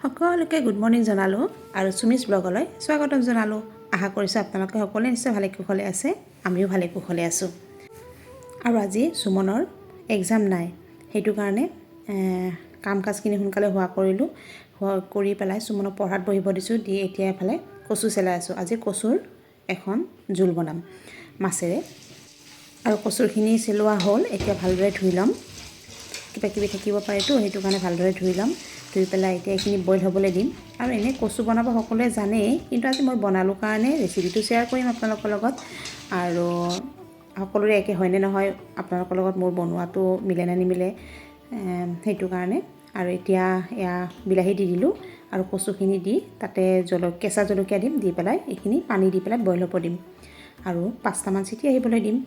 সকলোকে good morning জনালোঁ আৰু চুমিজ ব্লগলৈ স্বাগতম জনালোঁ। আশা কৰিছোঁ আপোনালোকে সকলোৱে নিশ্চয় ভালে কুশলে আছে। আমিও ভালে কুশলে আছোঁ। আৰু আজি সুমনৰ এক্সাম নাই, সেইটো কাৰণে কাম কাজখিনি সোনকালে হোৱা কৰিলোঁ। হোৱা কৰি পেলাই সুমনক পঢ়াত বহিব দিছোঁ। দি এতিয়া এফালে কচু চেলাই আছোঁ। আজি কচুৰ এখন জোল বনাম মাছেৰে। আৰু কচুখিনি চেলোৱা হ'ল, এতিয়া ভালদৰে ধুই ল'ম। কিবা কিবি থাকিব পাৰেতো, সেইটো কাৰণে ভালদৰে ধুই ল'ম। ধুই পেলাই এতিয়া এইখিনি বইল হ'বলৈ দিম। আৰু এনেই কচু বনাব সকলোৱে জানেই, কিন্তু আজি মই বনালোঁ কাৰণে ৰেচিপিটো শ্বেয়াৰ কৰিম আপোনালোকৰ লগত। আৰু সকলোৰে একে হয়নে নহয়, আপোনালোকৰ লগত মোৰ বনোৱাটো মিলে নে নিমিলে, সেইটো কাৰণে। আৰু এতিয়া এয়া বিলাহী দি দিলোঁ আৰু কচুখিনি দি তাতে কেঁচা জলকীয়া দিম। দি পেলাই এইখিনি পানী দি পেলাই বইল হ'ব দিম আৰু 5টামান চিটি আহিবলৈ দিম।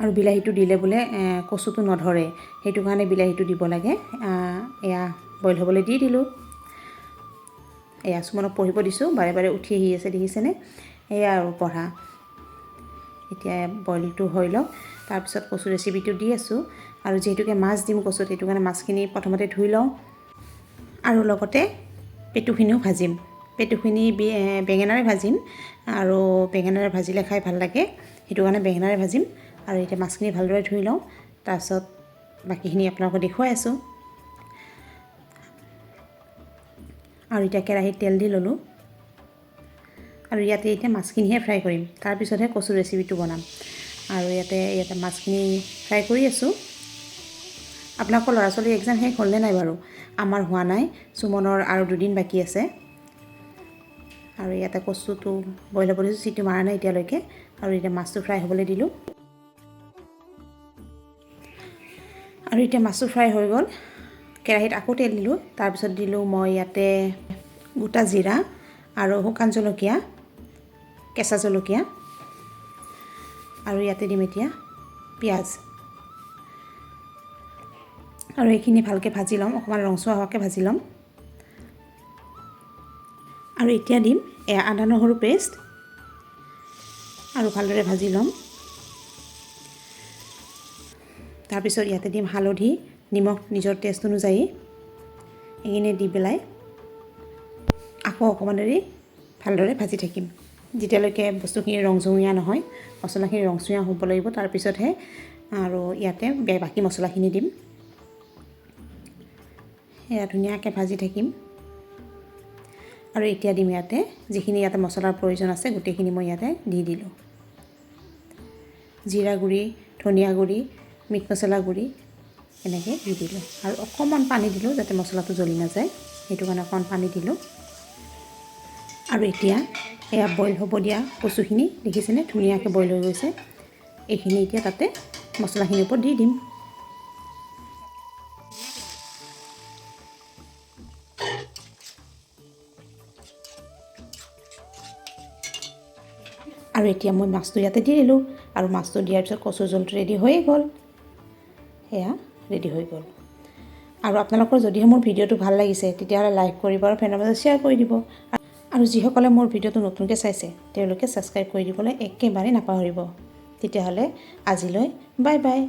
আৰু বিলাহীটো দিলে বোলে কচুটো নধৰে, সেইটো কাৰণে বিলাহীটো দিব লাগে। এয়া বইল হ'বলৈ দি দিলোঁ। এয়া সুমনক পঢ়িব দিছোঁ, বাৰে বাৰে উঠি আহি আছে, দেখিছেনে? এয়া আৰু পঢ়া। এতিয়া বইলটো হৈ লওক, তাৰপিছত কচু ৰেচিপিটো দি আছোঁ। আৰু যিহেতুকে মাছ দিম কচুত, সেইটো কাৰণে মাছখিনি প্ৰথমতে ধুই লওঁ আৰু লগতে পেটুখিনিও ভাজিম। পেটুখিনি বেঙেনাৰে ভাজিম আৰু বেঙেনাৰে ভাজিলে খাই ভাল লাগে, সেইটো কাৰণে বেঙেনাৰে ভাজিম। আৰু এতিয়া মাছখিনি ভালদৰে ধুই লওঁ, তাৰপিছত বাকীখিনি আপোনালোকক দেখুৱাই আছোঁ। আৰু এতিয়া কেৰাহীত তেল দি ল'লোঁ আৰু ইয়াতে এতিয়া মাছখিনিহে ফ্ৰাই কৰিম, তাৰপিছতহে কচু ৰেচিপিটো বনাম। আৰু ইয়াতে মাছখিনি ফ্ৰাই কৰি আছোঁ। আপোনালোকৰ ল'ৰা ছোৱালীৰ এক্সাম শেষ হ'লনে নাই বাৰু? আমাৰ হোৱা নাই, সুমনৰ আৰু 2 দিন বাকী আছে। আৰু ইয়াতে কচুটো বইল হ'ব দিছোঁ, চিটি মাৰা নাই এতিয়ালৈকে। আৰু এতিয়া মাছটো ফ্ৰাই হ'বলৈ দিলোঁ। আৰু এতিয়া মাছটো ফ্ৰাই হৈ গ'ল। কেৰাহীত আকৌ তেল দিলোঁ। তাৰপিছত দিলোঁ মই ইয়াতে গোটা জিৰা আৰু শুকান জলকীয়া, কেঁচা জলকীয়া। আৰু ইয়াতে দিম এতিয়া পিঁয়াজ। আৰু এইখিনি ভালকৈ ভাজি ল'ম, অকণমান ৰংচোৱা হোৱাকৈ ভাজি ল'ম। আৰু এতিয়া দিম এয়া আদা নহৰু পেষ্ট আৰু ভালদৰে ভাজি ল'ম। তাৰপিছত ইয়াতে দিম হালধি, নিমখ নিজৰ টেষ্ট অনুযায়ী। এইখিনি দি পেলাই আকৌ অকণমান দেৰি ভালদৰে ভাজি থাকিম, যেতিয়ালৈকে বস্তুখিনি ৰংচঙীয়া নহয়। মছলাখিনি ৰংচঙীয়া হ'ব লাগিব, তাৰপিছতহে আৰু ইয়াতে বাকী মছলাখিনি দিম। সেয়া ধুনীয়াকৈ ভাজি থাকিম। আৰু এতিয়া দিম ইয়াতে যিখিনি ইয়াতে মছলাৰ প্ৰয়োজন আছে, গোটেইখিনি মই ইয়াতে দি দিলোঁ। জিৰা গুড়ি, ধনিয়া গুড়ি, মিট মছলা গুড়ি এনেকৈ দি দিলোঁ। আৰু অকণমান পানী দিলোঁ, যাতে মছলাটো জ্বলি নাযায়, সেইটো কাৰণে অকণমান পানী দিলোঁ। আৰু এতিয়া এয়া বইল হ'ব দিয়া কচুখিনি দেখিছেনে, ধুনীয়াকৈ বইল হৈ গৈছে। এইখিনি এতিয়া তাতে মছলাখিনিৰ ওপৰত দি দিম। আৰু এতিয়া মই মাছটো ইয়াতে দি দিলোঁ। আৰু মাছটো দিয়াৰ পিছত কচুৰ জোলটো ৰেডি হৈয়ে গ'ল। সেয়া ৰেডি হৈ গ'ল। আৰু আপোনালোকৰ যদিহে মোৰ ভিডিঅ'টো ভাল লাগিছে, তেতিয়াহ'লে লাইক কৰিব আৰু ফ্ৰেণ্ডৰ মাজত শ্বেয়াৰ কৰি দিব। আৰু যিসকলে মোৰ ভিডিঅ'টো নতুনকৈ চাইছে, তেওঁলোকে ছাবস্ক্ৰাইব কৰি দিবলৈ একেবাৰে নাপাহৰিব। তেতিয়াহ'লে আজিলৈ বাই বাই।